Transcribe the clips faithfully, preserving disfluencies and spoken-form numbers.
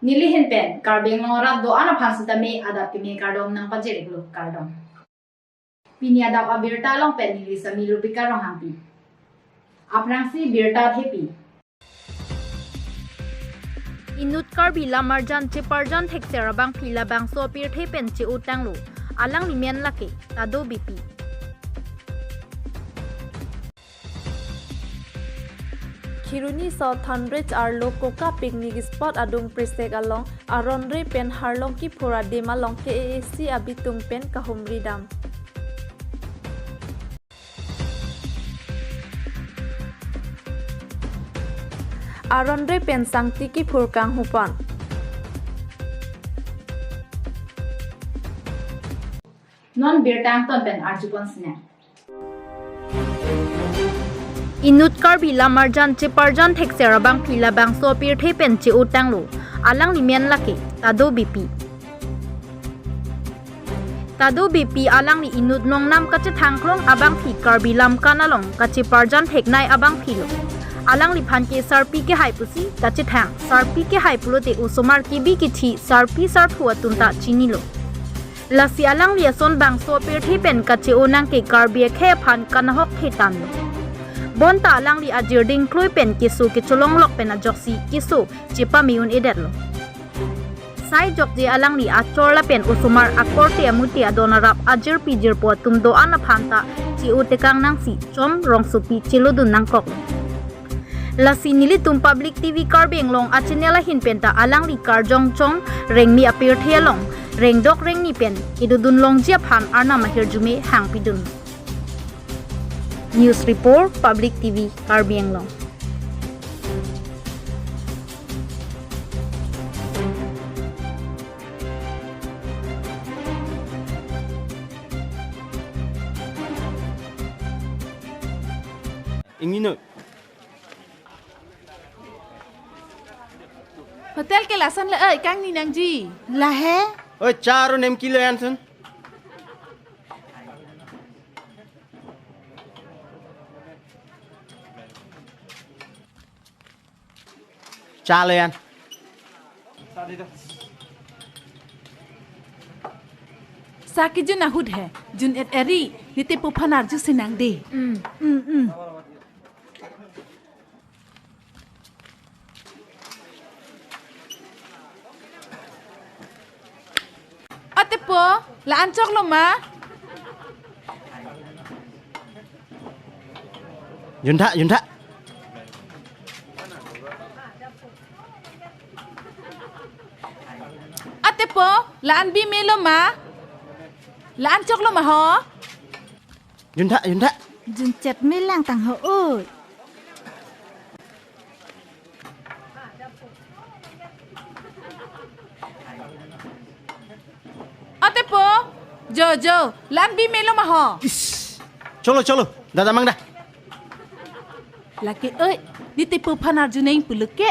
Neli ahin pen Karbi Anglong arat do-an aphan sitame adap kimi kardom nangpajir-iklo, kardom. Pini adap abirta along pen neli Sami Lupika Ronghangpi. Aphrangsi birta thepi. Inut Karbi lamarjan cheparjan thekser abangpi labangso apirthe pen che-otanglo. Alangli men lake Tado Beypi. Kheroni Southern Range arlo Koka picnic spot adung prisek along aron re pen harlong kiphur adim along K A A C abitung pen kahumri dam. Aron re pen sangti kiphur kanghupon. Non birta angton pen arjupon sinang. Inut Karbi lamarjan cheparjan thekser abangpi labangso apirthe pen che-otanglo. Alangli men lake Tado Beypi. Tado Beypi alangli inut nongnam kachethangklong abangpi Karbi lamkan along kacheparjan theknei abangpilo. Alangliphan ke sarpi kehai pusi kachethang, sarpi kehai pulote osomar kebi kethi sarpi sarpo atum ta chinilo. Lasi alangli ason bangso apirthe pen kache-o nang ke Karbi akhei aphan kanahok the tanglo. Bonta alangli ajirding klui pen keso kecholonglok pen ajoksi keso chepame un-edetlo. Sai jokje alangli achor lapen osomar akorte amute adon arap ajirpi jirpo atum do-an aphan ta che-o tekang nangsi chom rongsopi chelodun nangkoklo. Lasi nelitum Public T V Karbi Anglong a-channel ahin penta alangli karjong chong rengmi apirthe along rengdok rengni pen kedodun longji aphan Arnam ahirjume hangpidun. News Report, Public T V Karbi Anglong. Ingino. Hotel ke lason le, oi, kangni nangji. Lahei? Oi, charo nem kilo ansun. Chalo an. Sa kejun ahut he, jun et eri, nite po phan arju sinang de. Mm. Mm, mm. Ate po, la-an choklo ma? Juntha, juntha. Ate po, la-an bi melo ma? La-an choklo ma ho? Juntha, juntha. Junchet melang tang ho oi. Ate po, jo, jo, la-an bi melo ma ho? Ish. Cholo, cholo. Dada mang da. Lake oi, nite po phan arju neng puluk ke.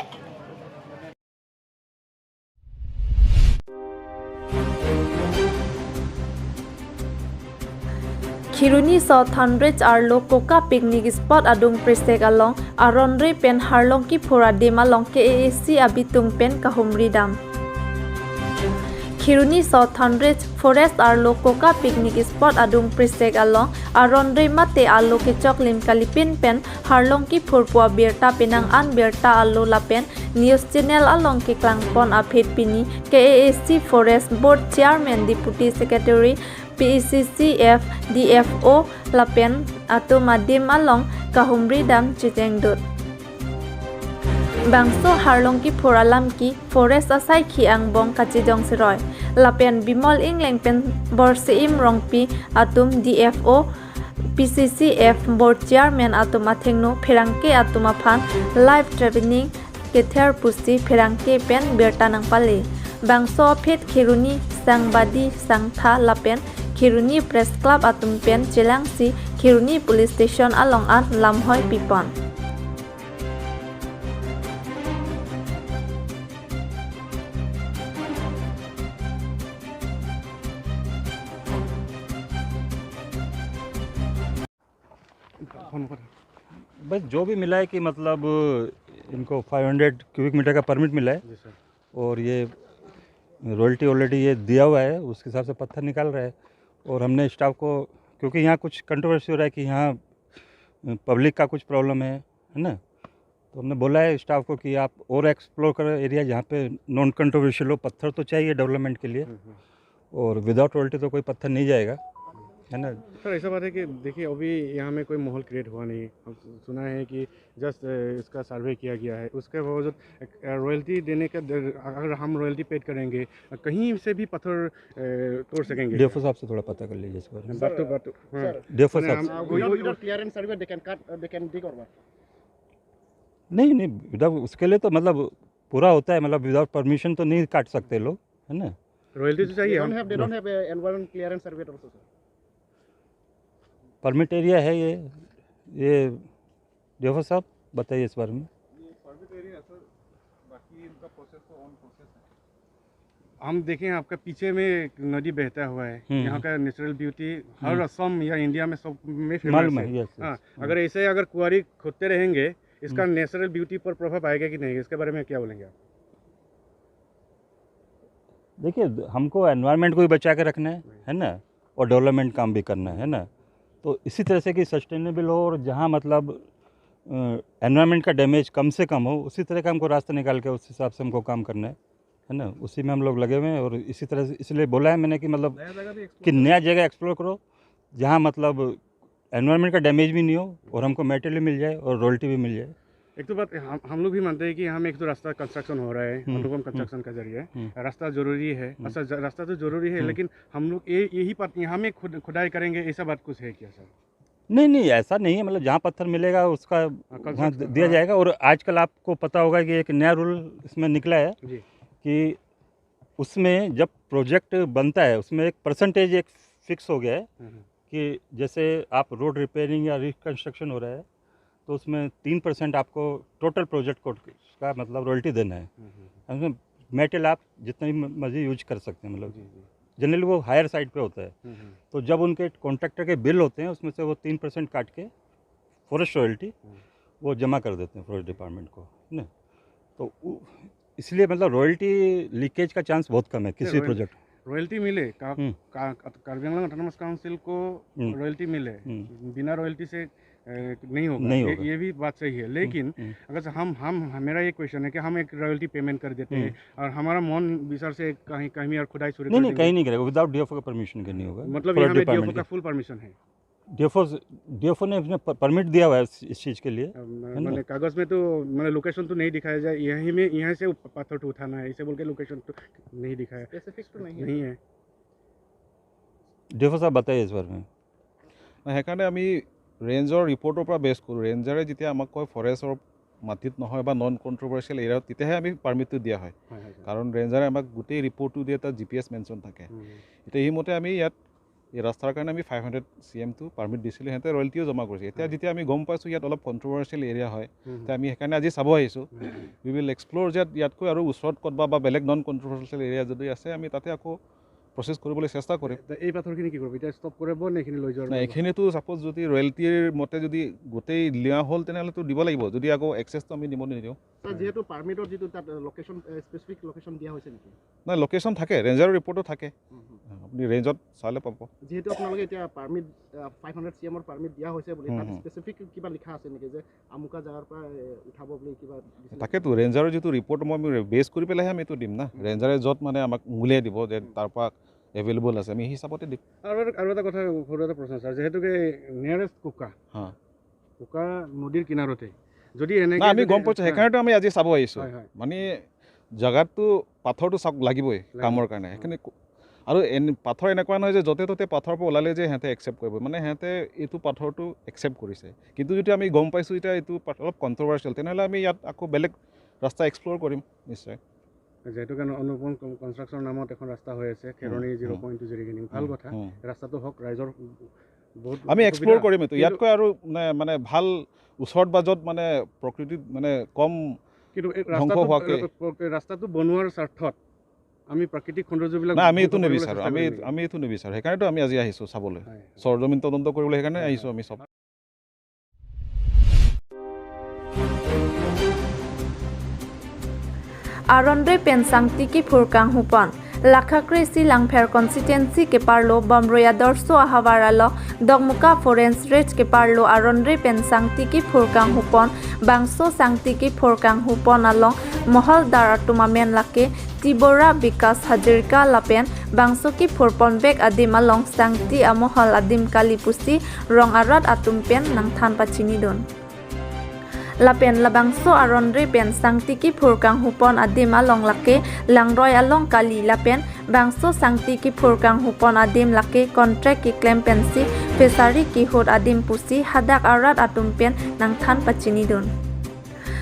Kheroni Southern Range arlo Koka picnic spot adung prisek along aron re pen harlong kiphur adim along K A A C abitung pen kahumri dam. Kheroni Southern Range Forest arlo Koka picnic spot adung prisek along aron re mate alo kechoklim kalipin pen harlong kiphurpo abirta penang an birta alo lapen news channel along keklangpon aphi pini K A A C Forest Board Chairman, Deputy Secretary, P C C F, D F O lapen atum adim along kahumri dam chechengdut. Bangso harlong kiphur alam ke forest asaikhi angbong kachijong siroi. Lapen Bimol Engleng pen Borseim Rongpi atum D F O, P C C F Board Chairman atum athengno pherangke atum aphan life threatening kether pusi pherangke pen birta nangpale. Bangso aphi Kheroni Sangbadi Sangtha lapen Kheroni Press Club atum pen chelangsi Kheroni Police Station along an lamhoi pipon. बस जो भी मिला है कि मतलब इनको five hundred cubic metre का परमिट मिला है। जी सर। और ये रॉयल्टी ऑलरेडी ये दिया हुआ है, उसके हिसाब से पत्थर निकाल रहा है। और हमने स्टाफ को, क्योंकि यहाँ कुछ कंट्रोवर्सी हो रहा है कि यहाँ पब्लिक का कुछ प्रॉब्लम है, है ना, तो हमने बोला है स्टाफ को कि आप और एक्सप्लोर करें एरिया जहाँ पे नॉन कंट्रोवर्शियल हो। पत्थर तो चाहिए डेवलपमेंट के लिए, हम्म, हम्म। और विदाउट रॉयल्टी तो कोई पत्थर नहीं जाएगा, है ना। सर, ऐसा बात है कि देखिए, अभी यहाँ में कोई माहौल क्रिएट हुआ नहीं। हम सु-, सुना है कि जस्ट, अ, इसका सर्वे किया गया है, उसके बावजूद एक, अ, रॉयल्टी देने का दर-, अगर हम रॉयल्टी पेड करेंगे, अ, कहीं से भी पत्थर, अ, तोड़ सकेंगे? डीएफओ साहब से थोड़ा पता कर लीजिए इस बारे में। बात तो, बात तो, हाँ। सर, डीएफओ मैंने साहब हम से। Without, without clearance survey, they can cut, uh, they can dig or what? नहीं, नहीं, विदाउट, उसके लिए तो मतलब पूरा होता है, मतलब विदाउट परमिशन तो नहीं काट सकते लोग, है ना। रॉयल्टी तो चाहिए। They don't हम have, they don't have a environment clearance survey also, sir? Permit area है ये, ये डीएफओ साहब बताइए इस बारे में। ये परमिट एरिया है सर, बाकी इनका प्रोसेस तो ऑन प्रोसेस है। हम देखें, आपका पीछे में एक नदी बहता हुआ है, हम्म। यहाँ का नेचुरल ब्यूटी हर हम्म। असम या इंडिया में सब में फेमस मालूम है। है, यस, यस। हाँ, हम्म। अगर ऐसे अगर कुआरी खोदते रहेंगे, इसका हम्म। नेचुरल ब्यूटी पर प्रभाव आएगा कि नहीं, इसके बारे में क्या बोलेंगे आप? देखिए, हमको एनवायरनमेंट को भी बचा के रखना है, वही। है ना, और डेवलपमेंट काम भी करना है, है ना। तो इसी तरह से कि सस्टेनेबल हो और जहाँ मतलब, अ, एनवायरनमेंट का डैमेज कम से कम हो, उसी तरह का हमको रास्ता निकाल के उस हिसाब से हमको काम करना है, है ना। उसी में हम लोग लगे हुए हैं और इसी तरह से, इसलिए बोला है मैंने कि मतलब नया जगह भी कि एक्सप्लोर करो। नया जगह एक्सप्लोर करो, जहाँ मतलब एनवायरनमेंट का डैमेज भी नहीं हो और हमको मटेरियल मिल जाए और रॉयल्टी भी मिल जाए। एक तो बात, हम, हम लोग भी मानते हैं कि यहाँ में एक तो रास्ता कंस्ट्रक्शन हो रहा है, हम्म, अनुपम हम्म। कंस्ट्रक्शन का जरिए। हम्म। रास्ता जरूरी है। हम्म। अच्छा, ज-, रास्ता तो जरूरी है, हम्म। लेकिन हम लोग ये, यही बात, यहाँ में खुद, खुदाई करेंगे, ऐसा बात कुछ है क्या, सर? नहीं, नहीं, ऐसा नहीं है। मतलब, जहाँ पत्थर मिलेगा, उसका हाँ, वहाँ कंस्ट्रक्शन, दिया हाँ। जाएगा। और आजकल आपको पता होगा कि एक नया रूल इसमें निकला है जी। कि उसमें जब प्रोजेक्ट बनता है, उसमें एक परसेंटेज एक फिक्स हो गया है हम्म, हम्म। कि जैसे आप रोड रिपेयरिंग या रिकंस्ट्रक्शन हो रहा है, तो उसमें तीन परसेंट आपको टोटल प्रोजेक्ट को का, मतलब, रॉयल्टी देना है। हम्म, हम्म, हम्म। उसमें मेटल आप जितना भी म-, मर्जी यूज कर सकते हैं, मतलब, जी, जी। जनरली वो हायर साइड पे होता है। हम्म, हम्म। तो जब उनके कॉन्ट्रैक्टर के बिल होते हैं, उसमें से वो तीन परसेंट काट के फॉरेस्ट रॉयल्टी हम्म। वो जमा कर देते हैं फॉरेस्ट डिपार्टमेंट को, है ना? तो उ-, इसलिए, मतलब, रॉयल्टी लीकेज का चांस बहुत कम है किसी नहीं, रॉयल-, प्रोजेक्ट। रॉयल्टी मिले, का-, हम्म। का-, कार्बी आंगलोंग ऑटोनोमस काउंसिल को हम्म। रॉयल्टी मिले, हम्म। बिना रॉयल्टी से, ए, नहीं होगा। नहीं ये, होगा। ये भी बात सही है, हम्म, लेकिन हम्म। अगर से हम, हम, हम, मेरा ये क्वेश्चन है कि हम एक रॉयल्टी पेमेंट कर देते हैं हम्म। और हमारा मन विचार से कहीं, कहीं और खुदाई शुरू नहीं, कर नहीं, देंगे। कहीं नहीं करेगा, विदाउट डीएफओ का परमिशन के नहीं होगा। मतलब, फॉरेस्ट यहाँ में डिपार्टमेंट डीएफओ का के। फुल परमिशन है? डीएफओ, डीएफओ ने इसमें प-, परमिट दिया हुआ है इस, इस चीज के लिए, अब म-, है ना? मैंने कागज में तो, मैंने लोकेशन तो नहीं दिखाया जाए, यहीं में, यहाँ से उ-, पत्थर तो उठाना है, ऐसे बोल के लोकेशन तो नहीं दिखाया। स्पेसिफिक तो नहीं है। नहीं है। ডি এফ অ' ছাৰ, বাতাইয়ে ইছ বাৰে মে। নাই, সেইকাৰণে আমি ৰেঞ্জৰ ৰিপৰ্টৰ পৰা বেছ কৰোঁ। ৰেঞ্জাৰে যেতিয়া আমাক কয় ফৰেষ্টৰ মাটিত নহয় বা নন কণ্ট্ৰভাৰ্চিয়েল এৰিয়াত, তেতিয়াহে আমি পাৰ্মিটটো দিয়া হয়। হয়, হয়, ছাৰ। কাৰণ ৰেঞ্জাৰে আমাক গোটেই ৰিপৰ্টটো দিয়ে, তাত জি পি এছ মেনশ্যন থাকে। উম। এতিয়া সেইমতে আমি ইয়াত এই ৰাস্তাৰ কাৰণে আমি ফাইভ হাণ্ড্ৰেড চি এমটো পাৰ্মিট দিছিলোঁ, সিহঁতে ৰয়েলটিও জমা কৰিছে। এতিয়া হয়। যেতিয়া আমি গম পাইছোঁ ইয়াত অলপ কণ্ট্ৰভাৰ্চিয়েল এৰিয়া হয়, উম। এতিয়া আমি সেইকাৰণে আজি চাব আহিছোঁ। উম। We will explore যে ইয়াতকৈ আৰু ওচৰত ক'ত বা, বা বেলেগ নন কণ্ট্ৰভাৰ্চিয়েল এৰিয়া যদি আছে, আমি তাতে আকৌ প্ৰচেছ কৰিবলৈ চেষ্টা কৰিম। তে এই পাথৰখিনি কি কৰিব? এতিয়া ষ্টপ কৰিব নে এইখিনি লৈ যোৱাৰ নাই, ব্যৱস্থা? এইখিনিতো ছাপ'জ যদি ৰয়েলটিৰ মতে যদি গোটেই লোৱা হ'ল, তেনেহ'লেতো দিব লাগিব, যদি আকৌ এক্সেছটো আমি দিব নিদিওঁ। ছাৰ, যিহেতু পাৰ্মিটত যিটো তাত লোকেশ্যন, এ, স্পেচিফিক লোকেশ্যন দিয়া হৈছে নেকি? নাই, লোকেশ্যন থাকে, ৰেঞ্জাৰৰ ৰিপৰ্টো থাকে। হুম, হুম। আপুনি ৰেঞ্জত চালে পাব। যিহেতু আপোনালোকে এতিয়া পাৰ্মিট, আ, ফাইভ হাণ্ড্ৰেড চি এমৰ পাৰ্মিট দিয়া হৈছে বুলি, হুম, তাত হুম। স্পেচিফিক কিবা লিখা আছে নেকি যে আমুকা জাগাৰ পৰা, এ, উঠাব বুলি কিবা দিছে নেকি? তাকেতো, ৰেঞ্জাৰৰ যিটো ৰিপৰ্ট মই, আমি বেছ কৰি পেলাইহে আমি এইটো দিম না। হুম। ৰেঞ্জাৰে য'ত মানে আমাক উলিয়াই দিব যে হুম। তাৰ পৰা এভেইলেবল আছে, আমি সেই হিচাপতে দিম। আৰু এটা, আৰু এটা কথা, সৰু এটা প্ৰশ্ন, ছাৰ, যিহেতুকে নিয়াৰেষ্ট কোকা, হা। কোকা নদীৰ কিনাৰতে যদি এনেকে নাই, আমি যদি গম পাইছোঁ, হয়। সেইকাৰণেতো আমি আজি চাব আহিছোঁ। হয়, হয়। মানে জাগাততো পাথৰটো চাওক লাগিবই লাগিবই। কামৰ কাৰণে। হয়। সেইখিনি কো-, আৰু এন-, পাথৰ এনেকুৱা নহয় যে য'তে ত'তে পাথৰ পৰা ওলালে যে সিহঁতে একচেপ্ট কৰিব, মানে সিহঁতে এইটো পাথৰটো একচেপ্ট কৰিছে। কিন্তু যদি আমি গম পাইছোঁ এতিয়া এইটো পাথ-, অলপ কণ্ট্ৰভাৰ্চিয়েল, তেনেহ'লে আমি ইয়াত আকৌ বেলেগ ৰাস্তা এক্সপ্ল'ৰ কৰিম নিশ্চয়। যিহেতুকে অনুপম কন-, কনষ্ট্ৰাকশ্যনৰ নামত এখন ৰাস্তা হৈ আছে, খেৰণি হুম, জিৰ' হুম। পইণ্ট টু জিৰ' গিনিং। ভাল হুম, কথা, হুম। ৰাস্তাটো হওক, ৰাইজৰ বহুত আমি অসুবিধা। এক্সপ্ল'ৰ কৰিম এইটো। কিন্তু ইয়াতকৈ আৰু, মানে, মানে, ভাল ওচৰত বা য'ত, মানে, প্ৰকৃতিত, মানে, কম কিন্তু এই ধ্বংস ৰাস্তাটো, হোৱাকৈ। ৰা-, ৰা-, ৰাস্তাটো বনোৱাৰ স্বাৰ্থত আমি প্ৰাকৃতিক সৌন্দৰ্যবিলাক নাই, আমি ধ্বংস এইটো কৰিবলৈ নিবিচাৰোঁ। চেষ্টা আমি, কৰিম নেকি? আমি এইটো নিবিচাৰোঁ। সেইকাৰণেতো আমি আজি আহিছোঁ চাবলৈ। হয়, হয়। চৰজমিন তদন্ত কৰিবলৈ সেইকাৰণে হয়, আহিছোঁ হয়। আমি চব। Aron Re pen Sangti kiphur kanghupon. Lakha kre-isi Langpher constituency keparlo Bomrui Adarsho ahavar along Dokmoka Forest Range keparlo Aron Re pen Sangti kiphur kanghupon. Bangso Sangti kiphur kanghupon along moholdar atum amen lake Tibora, Bikas Hazarika lapen bangso kiphur ponvek adim along Sangti amohol adim kali pusi rong arat atum pen nangthan pachinidun. Lapen labangso Aron Re pen Sangti kiphur kanghupon adim along lake langroi along kali lapen bangso Sangti kiphur kanghupon adim lake contract keklem pensi fishery kehut adim pusi hadak arat atum pen nangthan pachinidun.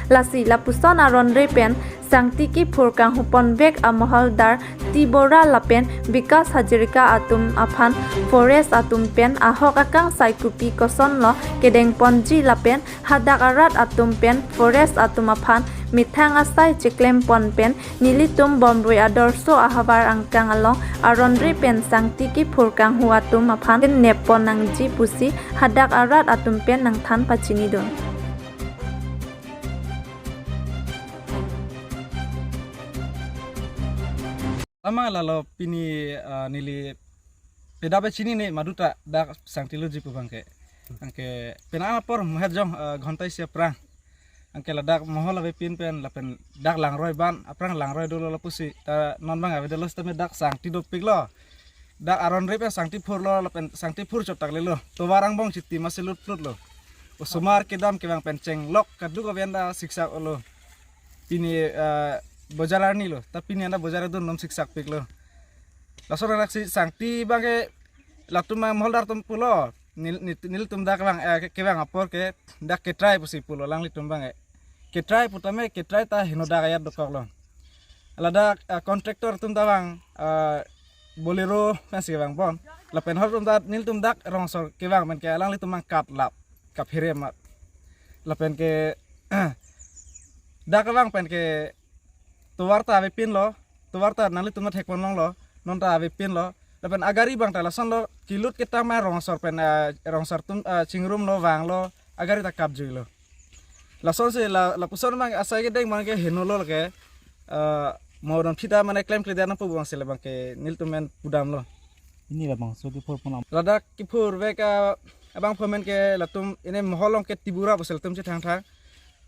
Lasi lapuson Aron Re pen Sangti kiphur kanghupon vek amoholdar Tibora lapen Bikas Hazarika atum aphan forest atum pen ahok akangsai kopi kosonlo kedengponji lapen hadak arat atum pen forest atum aphan methang asai cheklem pon pen nelitum Bomrui Adarsho ahavar angkang along Aron Re pen Sangti kiphur kanghu atum aphan neppon nangji pusi hadak arat atum pen nangthan pachinidun. Lama lalo pini, ah, neli peda pachinine maduta dak Sangti loji pu abangke. Anke pena apor muhet jong, ah, ghonta isi aphrang. Anke ladak mohol avepin pen lapen dak langroi ban aphrang langroi dolo lapusi ta non abang avedet lo sitame dak Sangti dopiklo. Dak Aron Re pen Sangti phurlo lapen Sangti phur chot tak lelo. Tovar angbong chiti masi lutlut lo. Osomar kedam kevang pen chenglok kaduk avian ta siksak olo. Pini, eh, bojar arni lo. Ta pini anda bojar adun nom siksak piklo. Laso raksi Sangti abangke latum abang moholdar atum pulo. Nel-, nel-, nelitum dak abang, eh, ke-, kevang apor ke dak ketrai pusi pulo alanglitum abangke. Ketrai pu tame ketrai ta heno dak ayat dokoklo. Ladak, eh, contractor atum ta abang, eh, Bolero pensi kevang pon. Lapen hor atum ta nelitum dak rongsor kevang pen ke alanglitum abang katlap, kaphere amat. Lapen ke dak abang pen ke tovar ta avepinlo, tovar ta nanglitum ta thekpon longlo, non ta avepinlo. Lapen agari abang ta lasonlo, kelut ketang ma rongsor pen, ah, rongsor atum, ah, chingrumlo, vanglo, agari ta kapjuilo. Lasonsi la, lapuson abang asai kedeng abangke henolo lake, ah, mo don phita mane klemkledet nangpo abangsi labangke nelitum pen pudamlo. Pini labangso kiphur pon am- Ladak kiphur vek, ah, abang phomen ke latum ine mohol along ke Tibora pusi latum chethangthang.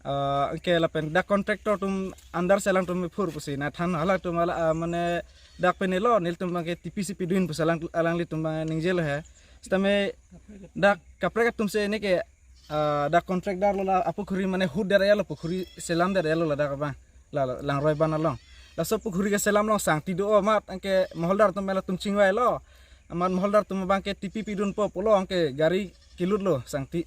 Ah, anke lapen dak contractor atum under si alangtum phur pusi nangthan, halatum hala, ah, mane dak penelo nelitum abangke T P C pidun pusi alang, alanglitum abang ningjelo he. Sitame dak kaprek atum si ine ke, ah, dak contractor lo la apukhuri mane hut der ya lo, pukhuri selam der ya lo ladak abang. La, la, langroi ban along. Laso pukhuri keselam along Sangti do amat anke moholdar atum pen latum chingvailo. Amat moholdar atum abangke T P pidunpo pulo anke gari kelutlo Sangti.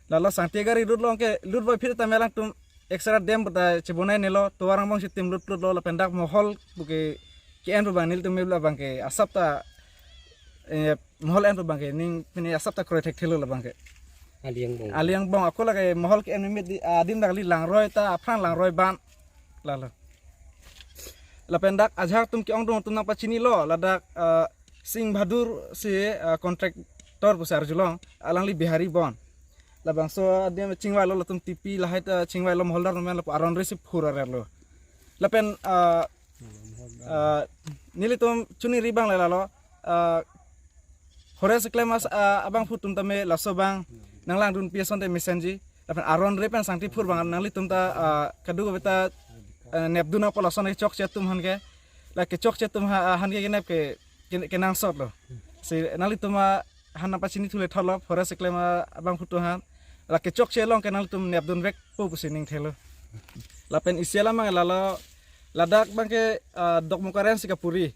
Lalo Sangti gari lutlo anke lut boy phir ta me alangtum extra dam pu ta chebonainelo, tovar angbong chitim lutlutlo lapen dak mohol pu ke ke-en pu abang nelitum me abangke asap ta, eh, mohol en pu abangke ning pini asap ta kroi thekthelo labangke. Ali angbong. Ali angbong ako lake mohol ke-en mimit di, ah, adim dak kali langroi ta aphrang langroi ban. Lalo. Lapen dak ajahak atum ke-ongdung atum nangpachinilo, ladak, eh, Singh Bahadur si, eh, contractor pusi arjulong, alangli Bihari bon. Labangso adim chingvailo latum T P lahai ta chingvailo moholdar atum pen lapu Aron Re si phur arerlo. Lapen, eh, eh, nelitum chuningri abang le lalo, eh, forest keklem as, ah, abangphu atum tame laso abang nanglangdunpi asonte mesenji. Lapen Aron Re pen Sangti phur abang nanglitum ta, ah, kadokave ta, eh, nepdun apot lason kechokche atum aphan ke. La kechokche atum ha, ah, aphan ke kenep ke, ke, kenangsotlo. Si nanglitum, ah, aphan nangpachinithu le thotlo forest keklem, ah, abangphu atum aphan. La kechokche along ke nanglitum nepdun vekpo pusi ning thelo. Lapen isi alam abang lalo ladak abangke, ah, Dokmoka Range si kapuri.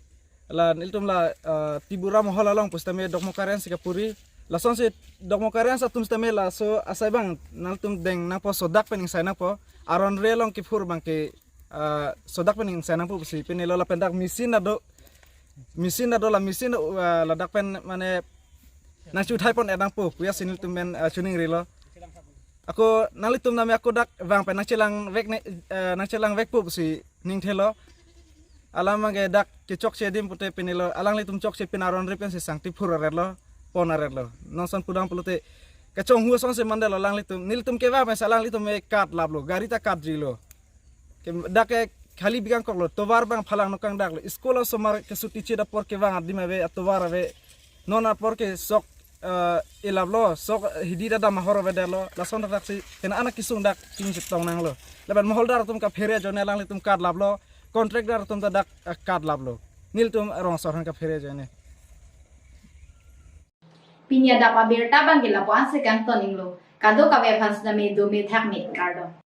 La nelitum la, eh, Tibora mohol along pusitame Dokmoka Range si kapuri. Lasonsi Dokmoka Range atum sitame laso asai abang nangtum deng nangpo, sodak pen ingsai nangpo. Aron Re along kiphur abangke, eh, sodak pen ingsai nangpo pusi penelo lapen dak machine ta do. Machine ta do la machine, eh, ladak pen mane nangchuthai pon-et nangpo. Puya si nelitum pen, eh, chuningrilo. Ako nanglitum name ako dak vang pen nangchelang vek ne, eh, nangchelang vekpo pusi ning thelo. Alam abangke dak kechokche adim pute penelo, alanglitum chokche pen Aron Re pensi Sangti phur arerlo, pon arerlo. Non ason pudam pulote kachonghu asonsi mandetlo alanglitum. Nelitum kevang pensi alanglitum me katlaplo, gari ta katjuilo. Ke dak ke Khali bikang koklo, tovar abang phalang nokang daklo. School osomar kesuti chit apor kevang adim ave, atovar ave. Non apor ke sok eh, ilaplo, sok hidi ta dam ahor avedetlo. Lason dak si kena anak kesung dak ting chetong nanglo. Lapen moholdar atum kaphere ajoine alanglitum card laplo, contractor atum ta dak eh, card laplo. Nelitum rong asor aphan kaphere ajoine. Pini adap abirta abang ke lapu-an si kangton-iklo. Kadokave aphan sitame dome thakme, kardom.